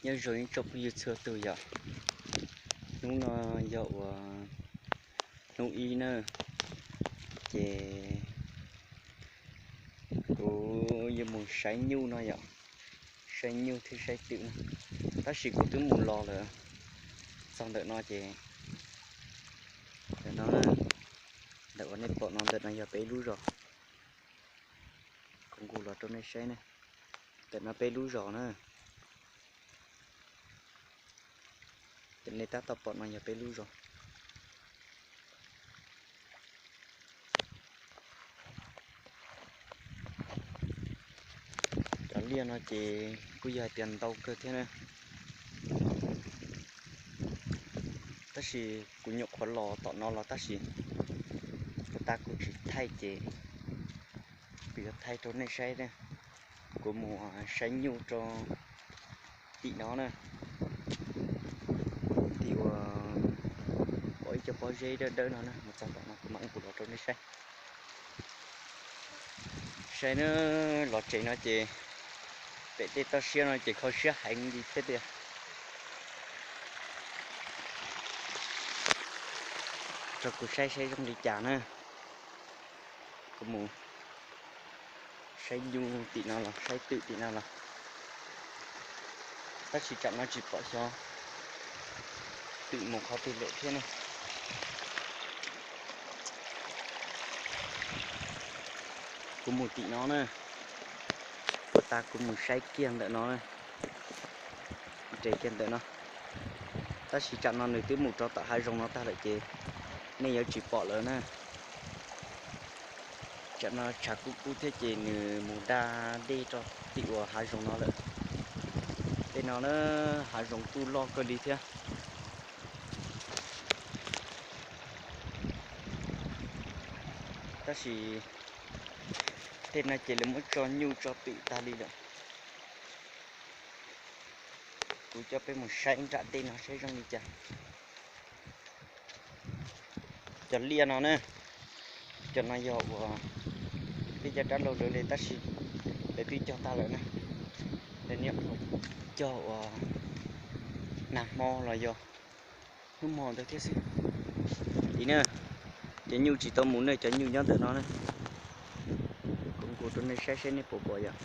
Nyob zoo ib tsoom phooj ywg txhua tus yom. Hnub no yog uas hnub ib na, ces kuv yuav mus saib nyuj no yom, saib nyuj thiab saib twm no, tab sis kuv twb mus los lawm. Txog ntawm no ces, ntawm no, ntawm uas nej pom no ntawm no yog peb lub zos. Kuv nqus los rau nej saib ne, ntawm no peb lub zos na. Ces nej tab tom pom no yog peb lub zos. Cov liaj no ces kuj yog hais tias ntau kawg thiab na, tab sis kuv nyuam qhuav los tom no los tab sis kuv tab kuv tsis thaij ces kuv yuav thaij rau nej saib na. Kuv mus saib nyuj rau tim no na, tim uas ib co pob zeb dawb dawb no na, mus txog tom no kuv mam nqus los rau nej saib. Saib na, los tsev no ces pem tej toj siab no ces kho siab heev li thiab tiag. Rau kuv saib saib zoo li cas na. Kuv mus saib nyuj tim no los saib twm tim no los, tab sis tsam no tsis pom xyov twm mus qhov twg lawm thiab ne. Kuv mus tim no na, tas kuv mus saib kiag ntawm no, nres kiag ntawm no, tab sis tsam no nws twb mus rau tom hav zoov no tag lawm ces nej yuav tsis pom lawm na. Tsam no tshav kub kub thiab ces nws mus da dej rau tim uas hav zoov no lawm. Tej no na, hav zoov kuj loj kawg li thiab. Tab sis tej no ces lawv muab tso nyuj tso twm tag li lawm. Kuv coj peb mus saib nram tej no saib zoo li cas. Cov liaj no na, cov no yog uas peb cov rab laug lawv li tab sis lawv twb cog tag lawm na. Lawv niaj cog uas nag hmo los yog hnub hmo ntawd thiab xwb. Tim na, cov nyuj tsis tau mus ne, cov nyuj nyob ntawm no na. Kuv nqus rau nej saib saib nej puas pom yom.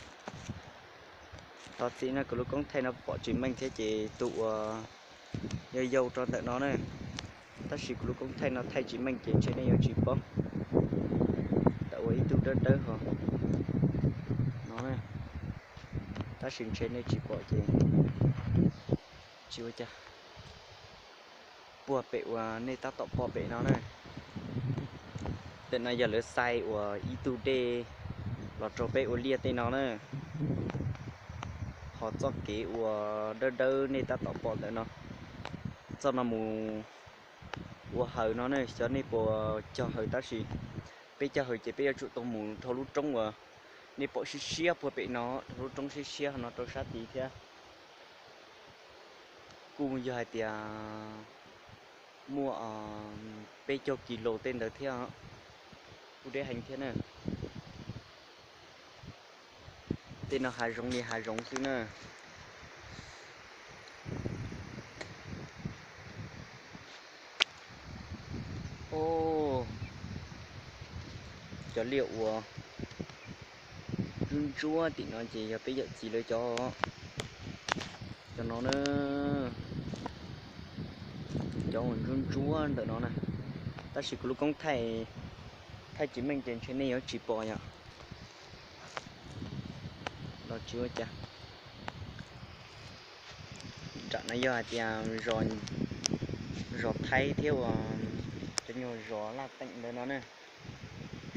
Thov txim no kuv lub koob thaij no pom tsis meej thiab ces tus uas yau yau rau ntawm no na, tab sis kuv lub koob thaij no thaij tsis meej ces ntshe nej yuav tsis paub. Tau ua ib tug dawb dawb ho no, tab sis ntshe nej tsis pom ces tsis ua cas. Puag pem uas nej tab tom pom pem no na, ntawm no yog lawv xais uas ib tug dej los rau peb ua liaj tej no na. Ho txoj kev uas dawb dawb nej tab tom pom ntawm no, txoj no mus ua hawm no ne, xyov nej puas cog hawm tab sis peb cog hawm ces peb yuav tsum tau mus dhau lub roob uas nej pom siab siab puag pem no, dhau lub roob siab siab no rau sab tid thiab. Kuj yog hais tias muaj peb caug kis lus tej ntawd thiab, kuj deb heev thiab na. Tej no hav zoov li hav zoov xwb na. Cov liaj uas ntsuab ntsuab tim no ces yog peb yawm txiv lawv cov, cov no na, cov uas ntsuab ntsuab ntawm no na, tab sis kuv lub koob thaij, thaij tsis meej ces ntshe nej yuav tsis pom yom. Los tsis ua cas. Nram no yog hais tias zos Thaib thiab uas cov nyuag zos Laj Teem ntawd no ne,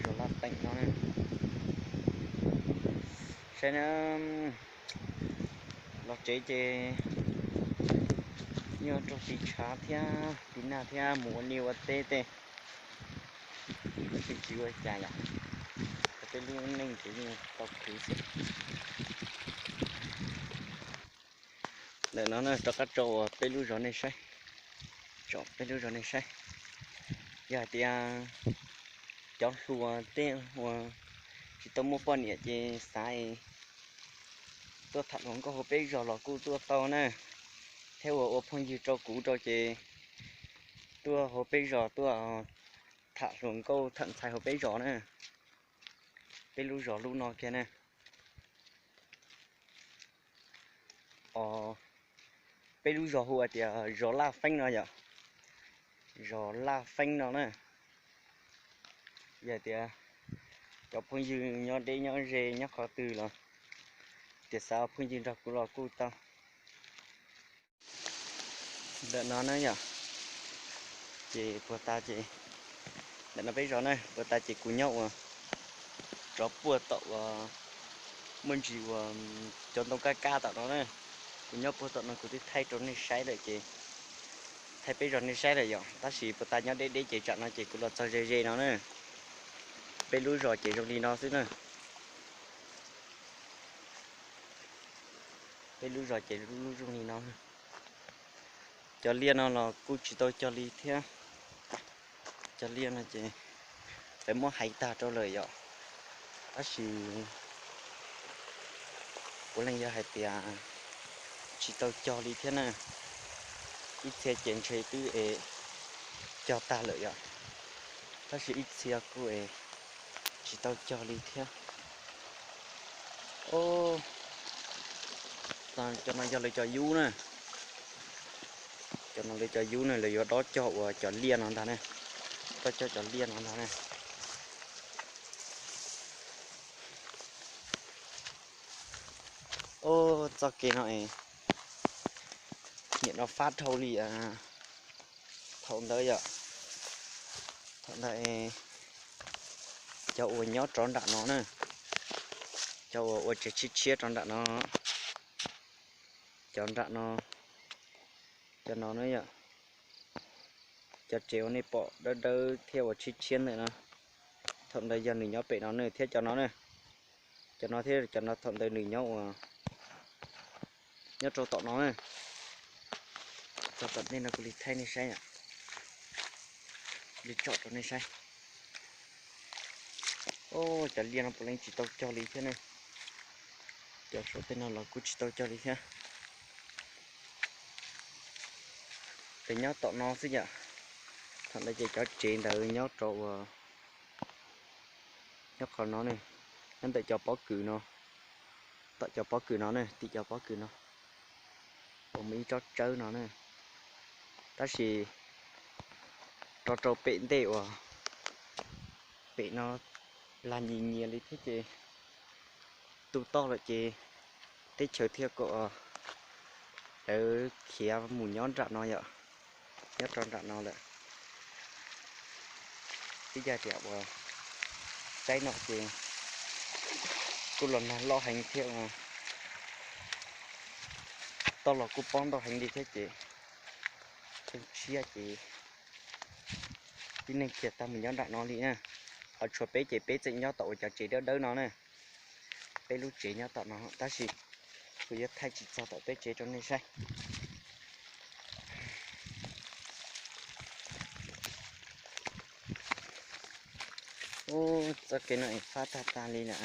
zos Laj Teem no ne. Saib na, los tsev ces nyob rau tiv tshav thiab tiv nag thiab mus ua liaj ua teb tej, tab sis tsis ua cas yom, peb lub neej ces yeej tau khwv xwb. Ntawm no rov qab tso uas peb lub zos nej saib, tso peb lub zos nej saib, yog hais tias cov hluas tej uas tsis tau muaj poj niam ces xav tuaj tham hluas nkauj hauv peb zos los kuj tuaj tau na. thiab uas ua phooj ywg rau kuv rau ces tuaj hauv peb zos tuaj tham hluas nkauj tham ntxhais hauv peb zos na. Peb lub zos lub no kiag na. Os, peb lub zos hu hais tias zos Laj Feeb no yom. Zos Laj Feeb no na. Yog tias cov phooj ywg nyob deb nyob ze nyob qhov twg los tias xav ua phooj ywg nrog kuv los kuj tau. Ntawm no na yom, ces puag ta ces ntawm no peb zos na, puag ta ces kuv nyob ua rov puag tom uas muaj ntsis uas cov ntoo kaj kaj tom no na. Kuv nyob puag tom no kuv twb thaij rau nej saib lawm ces thaij peb zos nej saib lawm yom, tab sis puag ta nyob deb deb ces tsam no ces kuv los txog ze ze no na. Peb lub zos ces zoo li no xwb na. Peb lub zos ces lub zoo li no. Cov liaj no los kuj tsis tau cog li thiab. Cov liaj no ces lawv muab hais tag rau lawm yom, tab sis puav leej yog hais tias tsis tau cog li thiab na. Ib txhia ces ntshe twb es cog tag lawm yom, tab sis ib txhia kuj es tsis tau cog li thiab. Cov no yog lawv cov yub na. Cov no lawv cov yub na, lawv yuav dob cog uas cov liaj no ntag na. Dob cog cov liaj no ntag na. Ob, txoj kev no es nim no fab dhau li thaum ntawd yom. Thaum ntawd cov uas nyob rov nram no na, cov uas ua tsev tshiab tshiab rov nram no, cov nram no, cov no na yom, cov tsev uas nej pom dawb dawb thiab uas tshiab tshiab ntawm no, thaum ntawd yog nws nyob pem no na thiab cov no na, cov no thiab cov no thaum ntawd nws nyob ua nyob rau tom no na. Txog tom ntej no kuv li thaij nej saib, li tsom rau nej saib. Cov liaj no puav leej tsis tau cog li thiab ne. Cov saum tej no los kuj tsis tau cog li thiab. Ces nyob tom no xwb yom. Thaum ntawd ces cov tsev ntawd nyob rau uas nyob qhov no ne, nyob ntawm cov pob kws no, tom cov pob kws no ne, tim cov pob kws no, uas muaj ib tsob tsawb no ne. Tab sis rov rau pem ntej uas pem no lag nyias nyias li thiab ces tu toj lawm ces teb chaws thiaj kom lawv khiav mus nyob nram no yom, nyob rau nram no lawm. Twb yog tias uas saib no ces kuj los nag loj heev thiab, toj los kuj pob ntau heev li thiab ces tshiab ces tib neeg khiav tag mus nyob nram no li na. Ho tshuav peb ces peb tseem nyob tom uas cov tsev dawb dawb no na. Peb lub tsev nyob tom no tab sis kuv yuav thaij tsis txog tom peb tsev rau nej saib. Ub, txoj kev no es fab tag tag li na.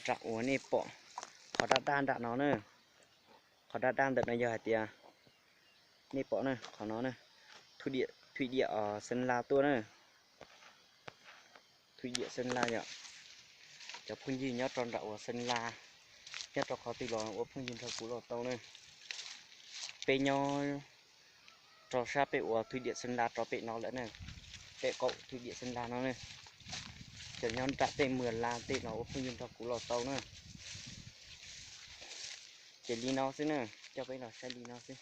Nram uas nej pom qhov daj daj nram no na, qhov daj daj ntawm no yog hais tias nej pom na, qhov no na, thwj diam Xeeb Las tuaj na. Thwj diam Xeeb Las yom. Cov phooj ywg nyob rau nram uas Xeeb Las, nyob rau qhov twg los ua phooj ywg nrog kuv los tau na. Peb nyob rau sab pem uas thwj diam Xeeb Las rov pem no lawm na, pem qaum thwj diam Xeeb Las no na. Cov nyob nram tej Muas Las tej no ua phooj ywg nrog kuv los tau na. Ces li no xwb na, coj peb los saib li no xwb.